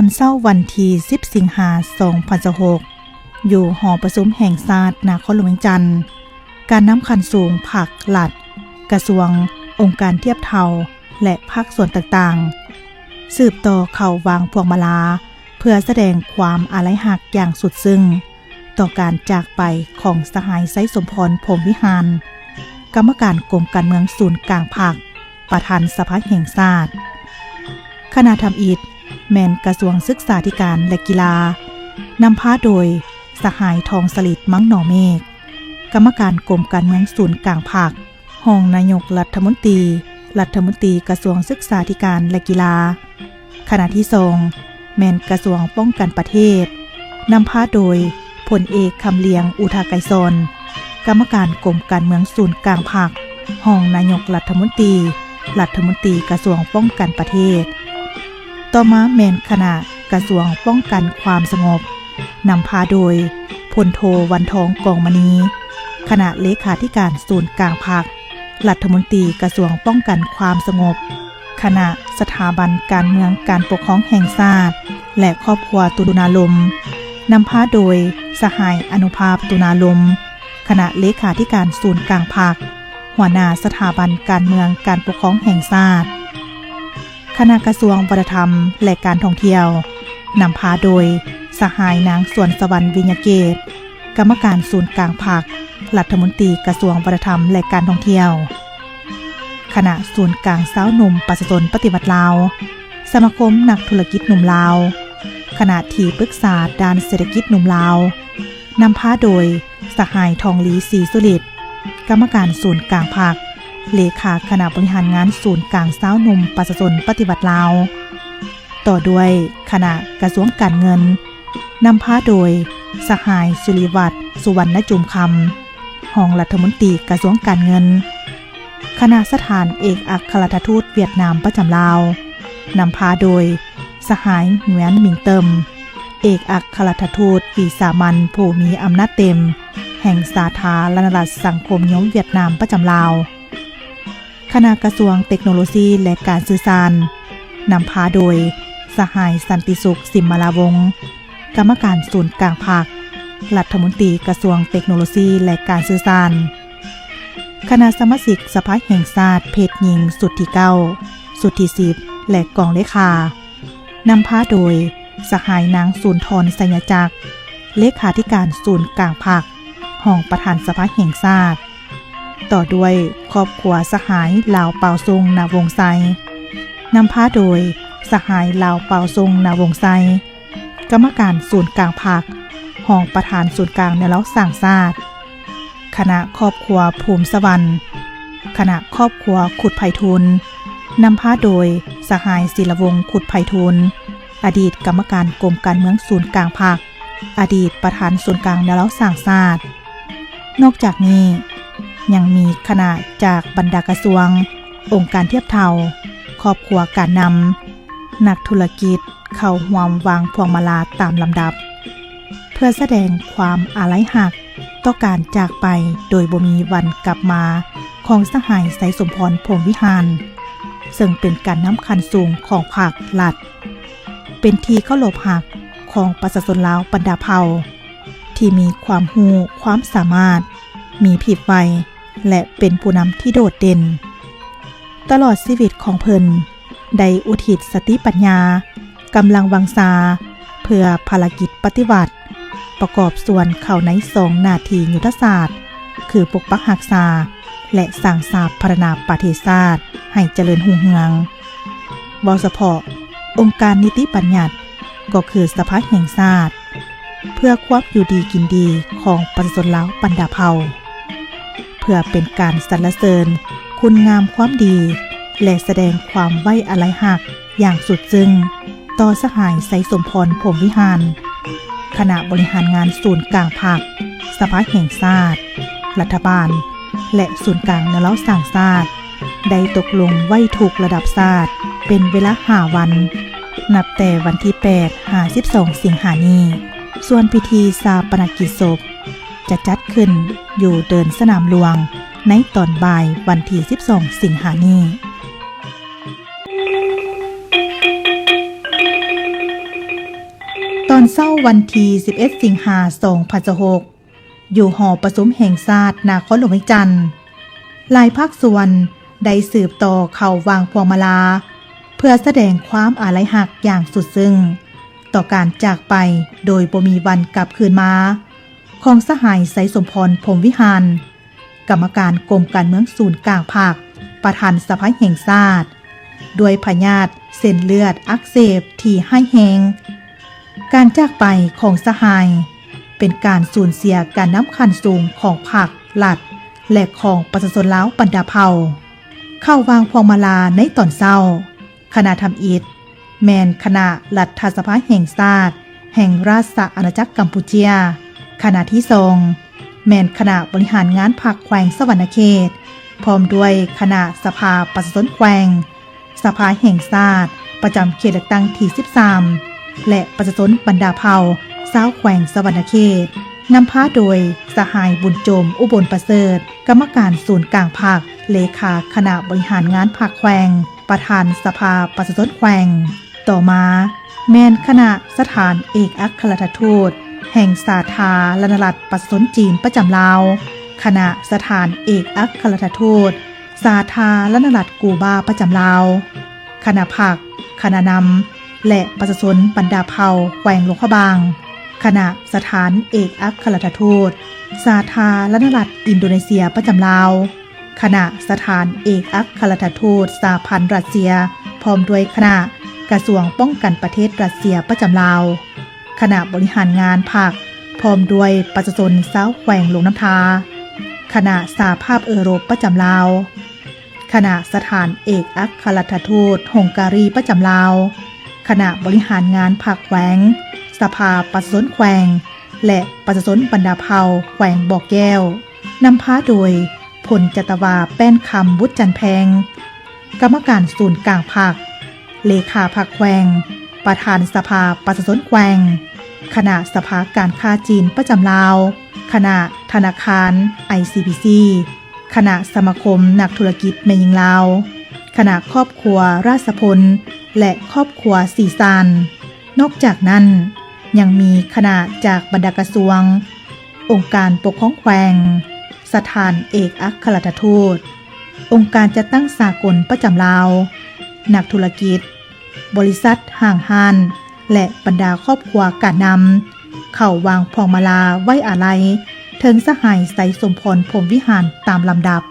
ຕອນເຊົ້າວັນທີສິບ ສິງຫາ ສອງພັນຊາວຫົກ ຢູ່ຫໍປະຊຸມແຫ່ງຊາດນະຄອນຫຼວງວຽງຈັນ, ການນຳຂັ້ນສູງພັກລັດ, ກະຊວງ, ອົງການທຽບເທົ່າ ແລະ ພາກສ່ວນຕ່າງໆ ສືບຕໍ່ເຂົ້າວາງພວງມາລາ ເພື່ອສະແດງຄວາມອາໄລຮັກຢ່າງສຸດຊຶ້ງຕໍ່ການຈາກໄປຂອງສະຫາຍ ໄຊສົມພອນ ພົມວິຫານ, ກຳມະການກົມການເມືອງສູນກາງພັກ, ປະທານສະພາແຫ່ງຊາດ. ຄະນະທຳອິດແມ່ນກະຊວງສຶກສາທິການ ແລະ ກິລາ, ນຳພາໂດຍສະຫາຍ ທອງສະລິດ ມັງໜໍເມກ, ກຳມະການກົມການເມືອງສູນກາງພັກ, ຮອງນາຍົກລັດຖະມົນຕີ, ລັດຖະມົນຕີກະຊວງສຶກສາທິການ ແລະ ກິລາ. ຄະນະທີສອງ ແມ່ນກະຊວງປ້ອງກັນປະເທດ, ນຳພາໂດຍ ພົນເອກ ຄຳລຽງ ອຸທະໄກສອນ, ກຳມະການກົມການເມືອງສູນກາງພັກ, ຮອງນາຍົກລັດຖະມົນຕີ, ລັດຖະມົນຕີກະຊວງປ້ອງກັນປະເທດ. ຕໍ່ມາແມ່ນຄະນະກະຊວງປ້ອງກັນຄວາມສະຫງົບ, ນຳພາໂດຍ ພົນໂທ ວັນທອງ ກອງມະນີ, ຄະນະເລຂາທິການສູນກາງພັກ, ລັດຖະມົນຕີກະຊວງປ້ອງກັນຄວາມສະຫງົບ, ຄະນະສະຖາບັນການເມືອງການປົກຄອງແຫ່ງຊາດ ແລະ ຄອບຄົວຕຸນາລົມ, ນຳພາໂດຍ ສະຫາຍ ອະນຸພາບ ຕຸນາລົມ, ຄະນະເລຂາທິການສູນກາງພັກ, ຫົວໜ້າສະຖາບັນການເມືອງການປົກຄອງແຫ່ງຊາດ. ຄະນະກະຊວງວັດທະນະທຳ ແລະ ການທ່ອງທ່ຽວ, ນຳພາໂດຍ ສະຫາຍ ນາງ ສວນສະຫວັນ ວິຍະເກດ, ກຳມະການສູນກາງພັກ, ລັດຖະມົນຕີກະຊວງວັດທະນະທຳ ແລະ ການທ່ອງທ່ຽວ. ຄະນະສູນກາງຊາວໜຸ່ມປະຊາຊົນປະຕິວັດລາວ, ສະມາຄົມນັກທຸລະກິດໜຸ່ມລາວ, ຄະນະທີ່ປຶກສາດ້ານເສດຖະກິດໜຸ່ມລາວ, ນຳພາໂດຍ ສະຫາຍ ທອງລີ ສີສຸລິດ, ກຳມະການສູນກາງພັກ, ເລຂາຄະນະບໍລິຫານງານສູນກາງຊາວໜຸ່ມປະຊາຊົນປະຕິວັດລາວ. ຕໍ່ດ້ວຍຄະນະກະຊວງການເງິນ, ນຳພາໂດຍ ສະຫາຍ ສຸລິວັດ ສຸວັນນະຈູມຄຳ, ຮອງລັດຖະມົນຕີກະຊວງການເງິນ. ຄະນະສະຖານເອກອັກຄະລັດຖະທູດຫວຽດນາມປະຈຳລາວ, ນຳພາໂດຍ ສະຫາຍ ຫງວຽນ ມິງເຕີມ, ເອກອັກຄະລັດຖະທູດວິສາມັນຜູ້ມີອຳນາດເຕັມແຫ່ງສາທາລະນະລັດສັງຄົມນິຍົມຫວຽດນາມປະຈຳລາວ. ຄະນະກະຊວງເຕັກໂນໂລຊີ ແລະ ການສື່ສານ, ນຳພາໂດຍ ສະຫາຍ ສັນຕິສຸກ ສິມມະລາວົງ, ກຳມະການສູນກາງພັກ, ລັດຖະມົນຕີກະຊວງເຕັກໂນໂລຊີ ແລະ ການສື່ສານ. ຄະນະສະມາຊິກສະພາແຫ່ງຊາດເພດຍິງຊຸດທີເກົ້າ, ຊຸດທີສິບ ແລະ ກອງເລຂາ, ນຳພາໂດຍ ສະຫາຍ ນາງ ສູນທອນ ໄຊຍະຈັກ, ເລຂາທິການສູນກາງພັກ, ຮອງປະທານສະພາແຫ່ງຊາດ. ຕໍ່ດ້ວຍຄອບຄົວສະຫາຍ ລາວ ປາວຊຸງ ນະວົງໄຊ, ນຳພາໂດຍ ສະຫາຍ ລາວ ປາວຊຸງ ນະວົງໄຊ, ກຳມະການສູນກາງພັກ, ຮອງປະທານສູນກາງແນວລາວສ້າງຊາດ. ຄະນະຄອບຄົວພູມສະຫວັນ, ຄະນະຄອບຄົວຄຸດໄພທູນ, ນຳພາໂດຍ ສະຫາຍ ສີລະວົງ ຄຸດໄພທູນ, ອະດີດກຳມະການກົມການເມືອງສູນກາງພັກ, ອະດີດປະທານສູນກາງແນວລາວສ້າງຊາດ. ນອກຈາກນີ້ ຍັງມີຄະນະຈາກບັນດາກະຊວງ, ອົງການທຽບເທົ່າ, ຄອບຄົວການນຳ, ນັກທຸລະກິດ ເຂົ້າຮ່ວມວາງພວງມາລາຕາມລຳດັບ ເພື່ອສະແດງຄວາມອາໄລຮັກຕໍ່ການຈາກໄປໂດຍບໍ່ມີວັນກັບມາຂອງສະຫາຍ ໄຊສົມພອນ ພົມວິຫານ, ເຊິ່ງເປັນການນຳຂັ້ນສູງຂອງພັກລັດ, ເປັນທີ່ເຄົາລົບຮັກຂອງປະຊາຊົນລາວບັນດາເຜົ່າ ທີ່ມີຄວາມຮູ້ຄວາມສາມາດ, ມີຜີບໄວ ແລະ ເປັນຜູ້ນຳທີ່ໂດດເດັ່ນ. ຕະຫຼອດຊີວິດຂອງເພິ່ນ ໄດ້ອຸທິດສະຕິປັນຍາ, ກຳລັງວັງຊາ ເພື່ອພາລະກິດປະຕິວັດ, ປະກອບສ່ວນເຂົ້າໃນສອງໜ້າທີ່ຍຸດທະສາດ ຄືປົກປັກຮັກສາ ແລະ ສ້າງສາພັດທະນາປະເທດຊາດໃຫ້ຈະເລີນຮຸ່ງເຮືອງ. ເວົ້າສະເພາະອົງການນິຕິບັນຍັດ ກໍຄືສະພາແຫ່ງຊາດ ເພື່ອຄວາມຢູ່ດີກິນດີຂອງປະຊາຊົນລາວບັນດາເຜົ່າ, ເພື່ອເປັນການສັນລະເສີນຄຸນງາມຄວາມດີ ແລະ ສະແດງຄວາມໄວ້ອາໄລຮັກຢ່າງສຸດຊຶ້ງຕໍ່ສະຫາຍ ໄຊສົມພອນ ພົມວິຫານ, ຄະນະບໍລິຫານງານສູນກາງພັກ, ສະພາແຫ່ງຊາດ, ລັດຖະບານ ແລະ ສູນກາງແນວລາວສ້າງຊາດ ໄດ້ຕົກລົງໄວ້ທຸກລະດັບຊາດເປັນເວລາຫ້າວັນ, ນັບແຕ່ວັນທີແປດຫາສິບສອງ ສິງຫານີ້. ສ່ວນພິທີຊາປະນະກິດສົບຈະຈັດຂຶ້ນຢູ່ເດີ່ນສະໜາມຫຼວງໃນຕອນບ່າຍວັນທີສິບສອງ ສິງຫານີ້. ວັນເສົາວັນທີສິບເອັດ ສິງຫາ ສອງພັນຊາວຫົກ ຢູ່ຫໍປະຊຸມແຫ່ງຊາດນະຄອນຫຼວງວຽງຈັນ, ຫຼາຍພາກສ່ວນໄດ້ສືບຕໍ່ເຂົ້າວາງພວງມາລາ ເພື່ອສະແດງຄວາມອາໄລຮັກຢ່າງສຸດຊຶ້ງ ຕໍ່ການຈາກໄປໂດຍບໍ່ມີວັນກັບຄືນມາ ຂອງສະຫາຍ ໄຊສົມພອນ ພົມວິຫານ ກຳມະການກົມການເມືອງສູນກາງພັກ, ປະທານສະພາແຫ່ງຊາດ ດ້ວຍພະຍາດເສັ້ນເລືອດອັກເສບທີ່ຮ້າຍແຮງ. ການຈາກໄປຂອງສະຫາຍ ເປັນການສູນເສຍການນຳຂັ້ນສູງຂອງພັກ, ລັດ ແລະ ຂອງປະຊາຊົນລາວບັນດາເຜົ່າ. ເຂົ້າວາງພວງມາລາໃນຕອນເຊົ້າ, ຄະນະທຳອິດ ແມ່ນຄະນະລັດຖະສະພາແຫ່ງຊາດແຫ່ງລາຊະອານາຈັກກຳປູເຈຍ, ຄະນະທີສອງ ແມ່ນຄະນະບໍລິຫານງານພັກແຂວງສະຫວັນນະເຂດ ພ້ອມດ້ວຍຄະນະສະພາປະຊາຊົນແຂວງ, ສະພາແຫ່ງຊາດປະຈຳເຂດເລືອກຕັ້ງທີສິບສາມ ແລະ ປະຊາຊົນບັນດາເຜົ່າຊາວແຂວງສະຫວັນນະເຂດ, ນຳພາໂດຍສະຫາຍ ບຸນໂຈມ ອຸບົນປະເສີດ ກຳມະການສູນກາງພັກ, ເລຂາຄະນະບໍລິຫານງານພັກແຂວງ, ປະທານສະພາປະຊາຊົນແຂວງ. ຕໍ່ມາແມ່ນຄະນະສະຖານເອກອັກຄະລັດຖະທູດແຫ່ງສາທາລະນະລັດປະຊາຊົນຈີນປະຈຳລາວ, ຄະນະສະຖານເອກອັກຄະລັດຖະທູດສາທາລະນະລັດກູບາປະຈຳລາວ, ຄະນະພັກ, ຄະນະນຳ ແລະ ປະຊາຊົນບັນດາເຜົ່າແຂວງຫຼວງພະບາງ, ຄະນະສະຖານເອກອັກຄະລັດຖະທູດສາທາລະນະລັດອິນໂດເນເຊຍປະຈຳລາວ, ຄະນະສະຖານເອກອັກຄະລັດຖະທູດສະຫະພັນລັດເຊຍ ພ້ອມດ້ວຍຄະນະກະຊວງປ້ອງກັນປະເທດລັດເຊຍປະຈຳລາວ, ຄະນະບໍລິຫານງານພັກ ພ້ອມດ້ວຍປະຊາຊົນຊາວແຂວງຫຼວງນ້ຳທາ, ຄະນະສະຫະພາບເອີຣົບປະຈຳລາວ, ຄະນະສະຖານເອກອັກຄະລັດຖະທູດຮົງກາຣີປະຈຳລາວ, ຄະນະບໍລິຫານງານພັກແຂວງ, ສະພາປະຊາຊົນແຂວງ ແລະ ປະຊາຊົນບັນດາເຜົ່າແຂວງບໍ່ແກ້ວ, ນຳພາໂດຍ ພົນຈັດຕະວາ ແປ້ນຄຳ ບຸດຈັນແພງ ກຳມະການສູນກາງພັກ, ເລຂາພັກແຂວງ, ປະທານສະພາປະຊາຊົນແຂວງ, ຄະນະສະພາການຄ້າຈີນປະຈຳລາວ, ຄະນະທະນາຄານ ໄອຊີບີຊີ, ຄະນະສະມາຄົມນັກທຸລະກິດແມ່ຍິງລາວ, ຄະນະຄອບຄົວລາຊະພົນ ແລະ ຄອບຄົວສີສານ. ນອກຈາກນັ້ນ ຍັງມີຄະນະຈາກບັນດາກະຊວງ, ອົງການປົກຄອງແຂວງ, ສະຖານເອກອັກຄະລັດຖະທູດ, ອົງການຈັດຕັ້ງສາກົນປະຈຳລາວ, ນັກທຸລະກິດ, ບໍລິສັດ, ຫ້າງຮ້ານ ແລະ ບັນດາຄອບຄົວການນຳ ເຂົ້າວາງພວງມາລາໄວ້ອາໄລເຖິງສະຫາຍ ໄຊສົມພອນ ພົມວິຫານ ຕາມລຳດັບ.